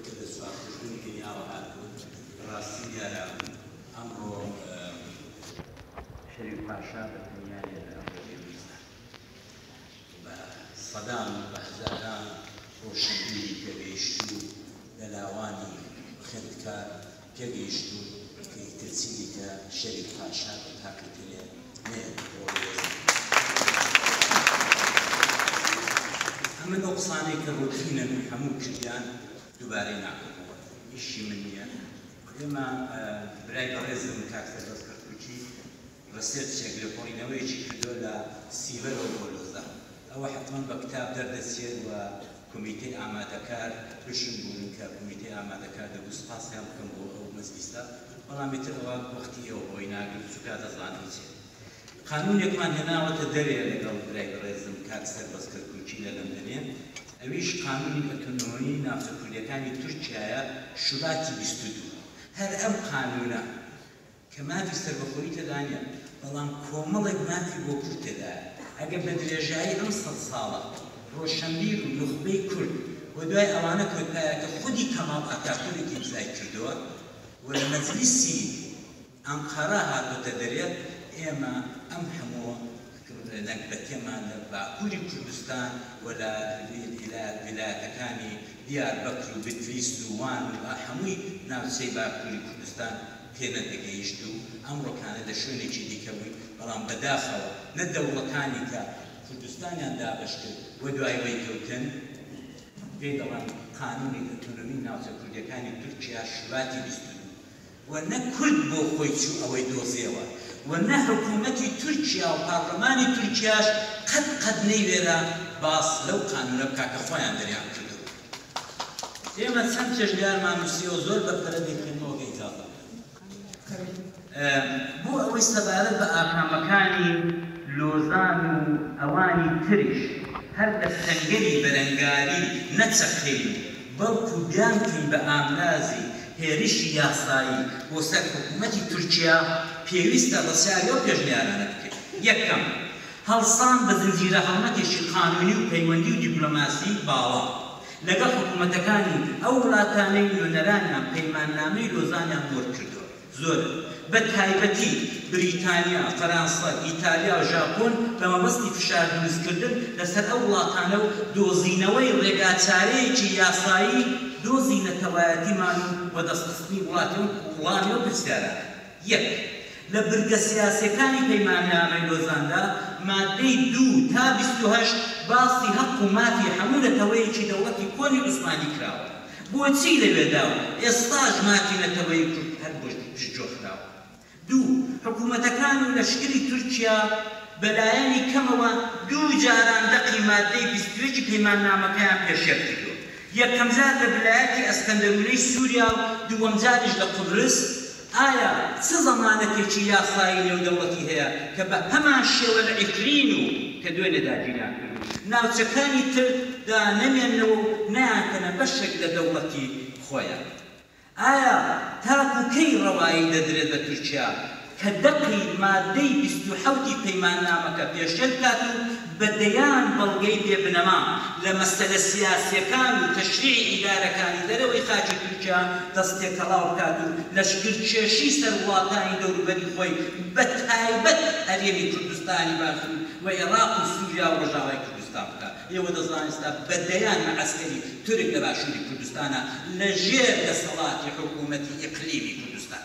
کە لە چوارقوجبنی دنیاوە هاتوون. بەڕاستی دیارە ئەمڕۆ شەریف پاشا بە تەنیا نیە لە ئەمڕۆ پێویستە بە سەدان و بە هەزاران ڕۆشنبیری پێگەیشتوو لە لاوانی خوێندکار پێگەیشتوون کە ئیتر چیدیکە شەریف پاشا بە تاقی تەنێ نەیەتە ڕۆڵی وەزیر. ئەمن ئەو قسانەی کە ڕوتینن هەموو کردیان دووبارەی ناکەمەوە، ئیشی من نییە. ئێمە برای بەڕێزم کاک سەربەست کەرکوکی research ێک، لێکۆڵینەوەیەکی کردووە لە سیڤەرەوە بۆ لۆزان. ئەوە حەتمەن بە کتاب دەردەچێت و کۆمیتەی ئامادەکار بشم بوون کە کۆمیتەی ئامادەکار دەبوو سپاسیان بکەم بۆ ئەو مەجلیسە، بەڵام ئیتر ئەوە وەختی ئێوە بۆی ناگرم چونکە دەزانم چیە. قانوونێکمان هێناوەتە دەرێ لەگەڵ برای بەڕێزم کاک سەربەست کەرکووکی لە لەندەنێ، ئەویش قانوونی ئۆتۆنۆمی ناوچە کوردییەکانی تورکیایە شوباتی 22. هەر ئەم قانوونە کە مافی سەربەخۆیی تێدا نییە، بەڵام کۆمەڵێک مافی بۆ کورد تێدایە. ئەگەر بە درێژایی ئەم سەدساڵە ڕۆشەنبیر و نوخبەی کورد و دوای ئەوانە کۆتایە کە خودی کەماڵ ئاتاتورک ئیمزای کردووە و لە مەجلیسی ئەنقەرە هاتۆتە دەرێ، ئێمە ئەم هەموو نەگبەتیەمان لە باکووری کوردستان و لە ویلایەتەکانی دیاربەکر و بتلیس و وان و هەمووی ناوچەی باکووری کوردستان پێ نەدەگەیشت و ئەمڕۆکانە لە شوێنێکی دیکە بووین، بەڵام بەداخەوە نە دەوڵەتانی کە کوردستانیان دابەش کرد و دوای وەی کەوتن، پێی دەڵێن قانوونی ئۆتۆنۆمی ناوچە کوردیەکانی تورکیا شوباتی 22، و نە کورد بۆ خۆی چوو ئەوەی دۆزیەوە و نە حکوومەتی تورکیا و پارلمانی تورکیاش قەت قەت نەیوێرا باس لەو قانوونە بکا کە خۆیان دەریان کردووە. ئێمە چەند پێشنیارمان نووسیوە زۆر بە پەلە دەیخوێنمەوە کە ئیجازە بدەن. بۆ ئەوەی سەبارەت بە ئاکامەکانی لۆزان و ئەوانی تریش هەر لە سەنگەری بەرەنگاری نەچەقێین و بەڵکو بیانکەین بە ئامرازی هێرشی یاسایی بۆ سەر حکوومەتی تورکیا، پێویستە ڕەچاوی ئەو پێشنیارانە بکەین. یەکەم، هەڵسان بە زنجیرە هەڵمەتێکی قانوونی و پەیوەندی و دیپلۆماسی باڵا لەگەڵ حکوومەتەکانی ئەو وڵاتانەی نوێنەرانیان پەیماننامەی لۆزانیان مۆر کردووە زۆرن، بە تایبەتی بریتانیا، فەرانسە، ئیتالیا و ژاپۆن بە مەبەستی فشار دروستکردن لەسەر ئەو وڵاتانە و دۆزینەوەی ڕێگاچارەیەکی یاسایی دۆزی نەتەوایەتیمان و وەدەستخستنی وڵاتی وڵامی ئەو پرسیارانە. یەک. لە برگە سیاسیەکانی پەیماننامەی لۆزاندا ماددەی دوو تا 28 باسی هەق و مافی هەموو نەتەوەیەکی دەوڵەتی کۆنی عوسمانی کراوە. بۆچی لەوێدا و ئێستاش مافی نەتەوەی کورد هەر پشتگوێ خراوە؟ دوو. حکوومەتەکان و لەشکری تورکیا بە لایەنی کەمەوە دوو جاران دەقی ماددەی 21 ی پەیماننامەکەیان پێشێل کردووە. یەکەمجار لە ولایەتی ئەسکەندەرونەی سووریا و دووەمجاریش لە قوبرس. ئایا چ زەمانەتێکی یاسایی نێودەوڵەتی هەیە کە بە هەمان شێوە لە عیفرین و کە دوێنێ داگیریان کرد و ناوچەکانی تر دا نەمێننەوە و نەیانکەنە بەشێک لە دەوڵەتی خۆیان؟ ئایا تاکو کەی ڕەوایی دەدرێت بە تورکیا کە دەقی مادەی 27 ی پەیماننامەکە پێشێل بکات و بە دەیان بەڵگەی بێ بنەما لە مەسەلە سیاسیەکان و تەشریعی ئیدارەکانی دەرەوەی خاکی تورکیا دەست تێکەڵاو بکات و لەشکرکێشی سەر وڵاتانی دەوروبەری خۆی بە تایبەت هەرێمی کوردستانی باشور و ئێڕاق و سوریا و ڕۆژاوای کوردستان بکات؟ ئێوە دەزانن ئێستا بە دەیان مەعەسکەری تورک لە باشوری کوردستانە لە ژێر دەسەڵاتی حکومەتی ئیقلیمی کوردستان.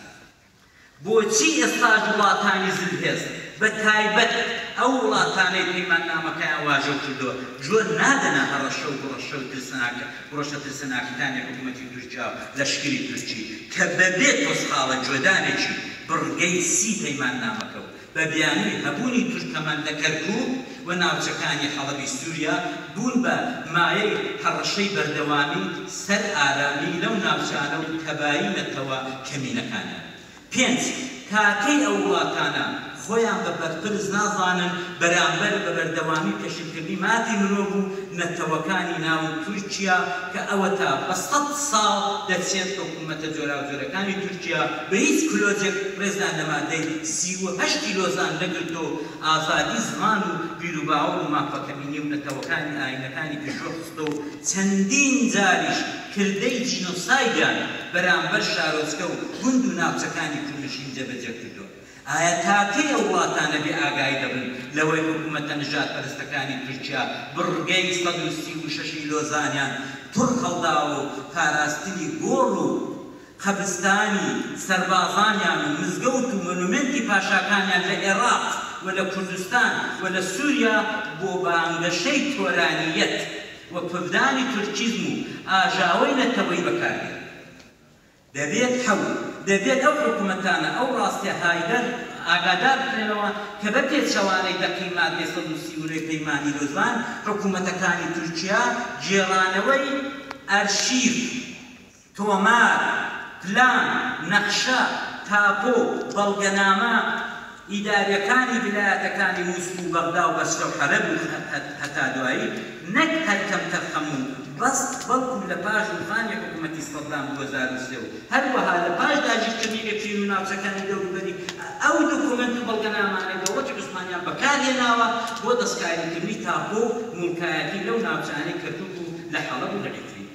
بۆچی ئێستاش وڵاتانی زلهێز، بە تایبەت ئەو وڵاتانەی پەیماننامەکەیان واژۆ کردووە، گوێ نادەنە هەڕەشە و گوڕەشە و ترسناک گوڕەشە ترسناکەکانی حکومەتی تورکیا و لەشکری تورکی کە بەبێ تۆزقاڵە گوێدانێکی بڕگەی سی پەیماننامەکە و بە بیانووی هەبوونی تورکەمەن لە کەرکووک و ناوچەکانی حەڵەبی سووریا بوون بە مایەی هەڕەشەی بەردەوامی سەر ئارامی لەو ناوچانە و تەبایی نەتەوە کەمینەکانیان. پێنج، تا کەی ئەو وڵاتانە خۆیان بە بەرپرس نازانن بەرامبەر بە بەردەوامی پێشلکردنی مافی مرۆڤ و نەتەوەکانی ناو تورکیا کە ئەوەتا بە 100 ساڵ دەچێت حکوومەتە جۆراوجۆرەکانی تورکیا بە هیچ کلۆجێک ڕێزیان لە مادەی 38ی لۆزان نەگرتووە و ئازادی زمان و بیروباوەڕ و مافە کەمینی و نەتەوەکانی ئایینەکانی پشتگوێ خستووە و چەندین جاریش کردەی جینۆسایدیان بەرامبەر شارۆچکە و گوند و ناوچەکانی کوردنشین جێبەجێ کردووە. ئایا تا کەی ئەو وڵاتانە بێ ئاگایی دەبن لەوەی حکومەتە نەژادپەرستەکانی تورکیا بڕگەی 136 ی لۆزانیان توڕ هەڵداوە و پاراستنی گۆڕ و قەبرستانی سەربازانیان و مزگەوت و مۆنومێنتی پاشاکانیان لە ئێراق و لە کوردستان و لە سوریا بۆ بانگەشەی تۆرانییەت و پفدانی تورکیزم و ئاژاوەی نەتەوەیی بەکاردێنن؟ دەبێت حەوت. دەبێت ئەو حکومەتانە ئەو ڕاستیە هایدەر ئاگادار بکرێنەوە کە بە پێچەوانەی دەقی مادەی 139 پەیمانی لۆزان حکومەتەکانی تورکیا گێڕانەوەی ئەرشیف، تۆمار، پلان، نەخشە، تاپۆ، بەڵگەنامە ئیداریەکانی ولایەتەکانی موسڵ و بەغدا و بەسرە و حەلەب و هەتا دوایی نەک هەر کەمتەرخەم و بەس بەڵکو لە پاش ڕووخانی حکومەتی سەدام 2003 و هەروەها لە پاش داگیرکردنی عفرین و ناوچەکانی دەوروبەری ئەو دۆکۆمێنت و بەڵگەنامانەی دەوڵەتی عوسمانیان بەکارهێناوە بۆ دەستکاریکردنی تاپۆ و موڵکایەتی لەو ناوچانەی کەرکوک و لە حەڵەب و لە عفرین.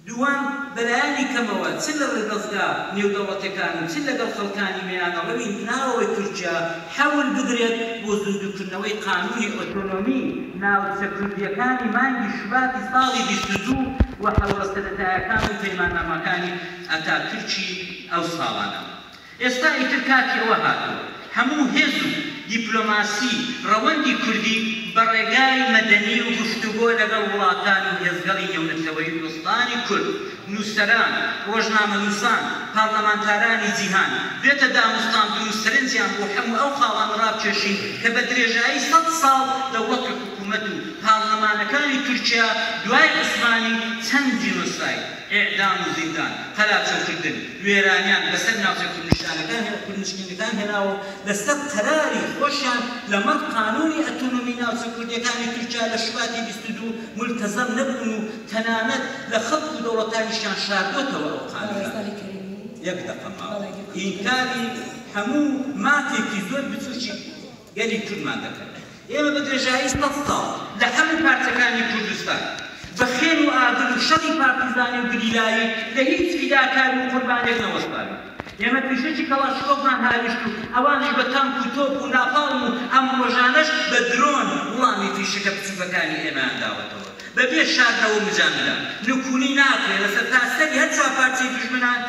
دووەم، بەلایەنی کەمەوە چ لە ڕێی دەزگا نێودەوڵەتیەکان و چ لەگەڵ خەڵکانی میانەڕەوی ناوەوەی تورکیا حەول بدرێت بۆ زیندووکردنەوەی قانوونی ئۆتۆنۆمی ناوچە کوردیەکانی مانگی شوباتی ساڵی 22 و حەوڵە سەرەتایەکان و پەیماننامەکانی ئەتاتورکی ئەو ساڵانە. ئێستا ئیتر کاتی ئەوە هاتووە هەموو هێز و دیپلۆماسی ڕەوەندی کوردی بە ڕێگای مەدەنی و گفتوگۆ لەگەڵ وڵاتان و هێزگەڵی نێونەتەوەیی و دۆستانی کورد، نووسەران، ڕۆژنامەنووسان، پارلەمانتارانی جیهان بێتە دانوستاندن و سەرنجیان بۆ هەموو ئەو خاڵانە ڕابکێشین کە بە درێژایی 100 ساڵ دەوڵەت و حکوومەت و پارلەمانەکانی تورکیا دوای عوسمانی چەند جینۆساید، ئێعدام و زیندان، قەلاچۆکردن، وێرانیان بەسەر ناوچە کوردنشانەکان کوردنشینەکان هێناوە و لەسەر قەراری خۆشیان لەمەڕ قانوونی ئەتۆنۆمی ناوچە کوردییەکانی تورکیا لە شوباتی 22 مولتەزەم نەبوون و تەنانەت لە خەڵک و دەوڵەتانیشیان شاردۆتەوە ئەو قانوونە. بەڕێز عەلی کەریمی. یەک دەقە ماوە. بەڵێ گەر ئینکاری هەموو مافێکی زۆر بچووکی گەلی کوردمان دەکەن. ئێمە بە درێژایی 100 ساڵ لە هەموو پارچەکانی کوردستان بە خوێن و ئاگر و شەڕی پارتیزانی و گریلایی لە هیچ فیداکاری و قوربانێک نەوەستاوین. ئێمە فیشەکی کەڵاشکۆفمان هاویشت و ئەوانیش بە تانک و تۆپ و ناپاڵم و ئەم ڕۆژانەش بە درۆن وڵامی فیشەکە بچووکەکانی ئێمەیان داوەتەوە. بە بێ شاردنەوە و مجاملە، نکولی ناکرێ لە سەرتاسەری هەر چوار پارچەی دوژمنان،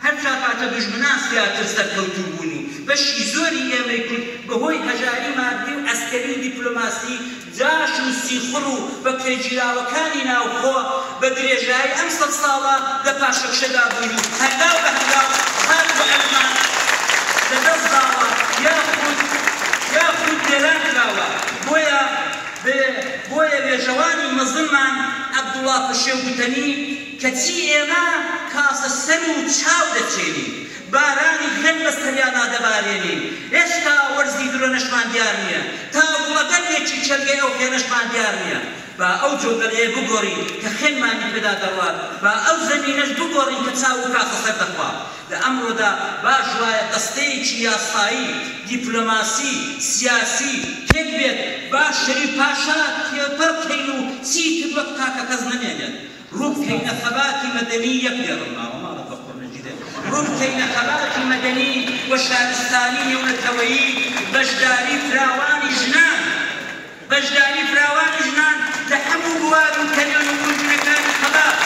هەر چوار پارچە دوژمنان زیاتر سەرکەوتوو بوون و بەشی زۆری ئێمەی کورد بە هۆی هەژاری مادی و عەسکەری و دیپلۆماسی جاش و سیخوڕ و بەکرێگیراوەکانی ناوخۆ بە درێژایی ئەم 100 ساڵە لە پاشەکشەدا بووین و هەنگاو بە هەنگاو خاک و عەرزمان لە دەست داوە یاخود یاخود وێران کراوە. بۆیە بۆیە وێژەوانی مەزنمان عەبدوڵا پەشێو گوتەنی، کەچی ئێمە کاسە سەر و چاو دەچێنین، بارانی خوێن بە سەریانا دەبارێنین، هێشتا وەرزی درۆنەشمان دیار نییە، تا گوڵەگەنمێکی کێڵگەی ئەو خوێنەشمان دیار نییە. با ئەو جۆگەلەیە بگۆڕین کە خوێنمانی پێدا دەڕوات، با ئەو زەمینەش بگۆڕین کە چاو و کاسە سەر دەخوا. لە ئەمڕۆدا باش وایە دەستەیەکی یاسایی، دیپلۆماسی، سیاسی پێک بێت، با شەریف پاشا تێپەڕ بکەین و چیتر وەک تاکەکەس نەمێنێت. ڕوو بکەینە خەباتی مەدەنی یەک دێڕم ماوە ماڵت بە قوڕ نەگیرێ ڕوو بکەینە خەباتی مەدەنی و شارستانی نێونەتەوەیی بەشداری فراوانی ژنان بەشداری فراوانی ژنان لە هەموو بوار و کەلێن و کونجنەکانی خەبات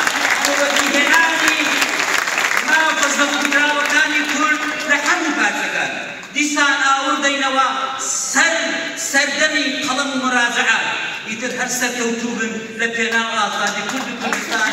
بۆ وەدیهێنانی مافە زەوتکراوەکانی کورد لە هەموو پارچەکان. دیسان ئاوڕ دەینەوە سەر سەردەمی قەڵەم و مەراجەعات، ئیتر هەر سەرکەوتوو بن لە پێناو ئازادی کورد و کوردستان.